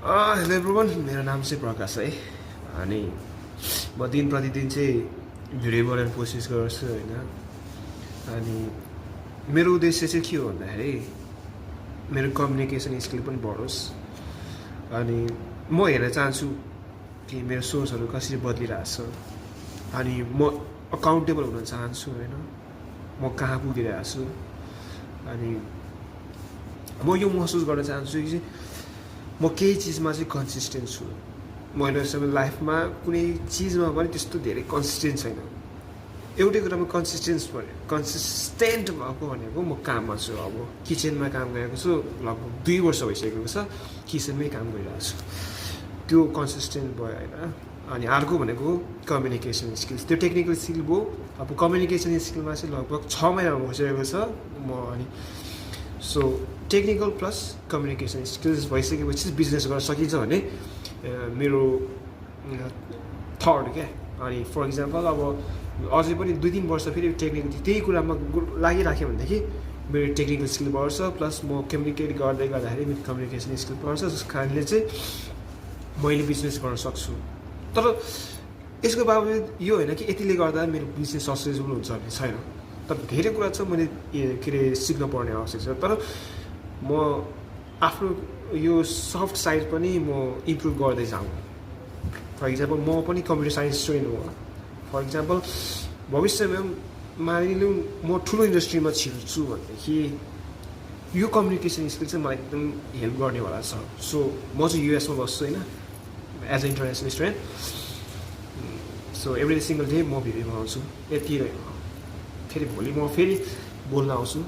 Hello everyone, मेरो नाम चाहिँ प्रकाश है। अनि म दिन प्रतिदिन चाहिँ भिडियो बनाउने कोसिस गर्छु होइन। अनि मेरो उद्देश्य चाहिँ के हो भन्दाखेरि मेरो कम्युनिकेसन स्किल पनि बढोस्। अनि म हेर्न चाहन्छु कि मेरो सोचहरू कसरी बदलिरहेछ। अनि म अकाउन्टेबल हुन चाहन्छु होइन, म कहाँ पुगिरहेको छु। अनि म यो महसुस गर्न चाहन्छु कि म केही चिजमा चाहिँ कन्सिस्टेन्ट छु। मैले समय लाइफमा कुनै चिजमा पनि त्यस्तो धेरै कन्सिस्टेन्ट छैन। एउटै कुरामा कन्सिस्टेन्ट भएको भनेको म काममा छु। अब किचनमा काम गरेको छु, लगभग 2 वर्ष भइसकेको छ किचनमै काम गरिरहेको छु। त्यो कन्सिस्टेन्ट भयो होइन। अनि अर्को भनेको कम्युनिकेसन स्किल्स, त्यो टेक्निकल स्किल भयो। अब कम्युनिकेसन स्किलमा चाहिँ लगभग 6 महिना भइसकेको छ म। अनि so technical plus communication skills भइसकेपछि बिजनेस गर्न सकिन्छ भने मेरो थर्ड क्या। अनि फर इक्जाम्पल अब अझै पनि 2-3 वर्ष फेरि टेक्निकल त्यही कुरामा लागिराख्यो भनेदेखि मेरो टेक्निकल स्किल बढ्छ, प्लस म कम्युनिकेट गर्दै गर्दाखेरि मेरो कम्युनिकेसन स्किल बढ्छ, जस कारणले चाहिँ मैले बिजनेस गर्न सक्छु। तर यसको बावजुद यो होइन कि यतिले गर्दा मेरो बिजनेस सक्सेसफुल हुन्छ भन्ने छैन। तर धेरै कुरा छ मैले के अरे सिक्न पर्ने आवश्यक छ। तर म आफ्नो यो सफ्ट साइड पनि म इम्प्रुभ गर्दै जाऊँ। फर इक्जाम्पल म पनि कम्प्युटर साइन्स स्टुडेन्ट हो। फर इक्जाम्पल भविष्यमा मानिलिउँ म ठुलो इन्डस्ट्रीमा छिर्छु भनेदेखि यो कम्युनिकेसन स्किल चाहिँ मलाई एकदम हेल्प गर्नेवाला छ। सो म चाहिँ युएसमा बस्छु होइन, as a international student. So every single day म भिडियो बनाउँछु। यति नै हो। फेरि भोलि म फेरि बोल्न आउँछु।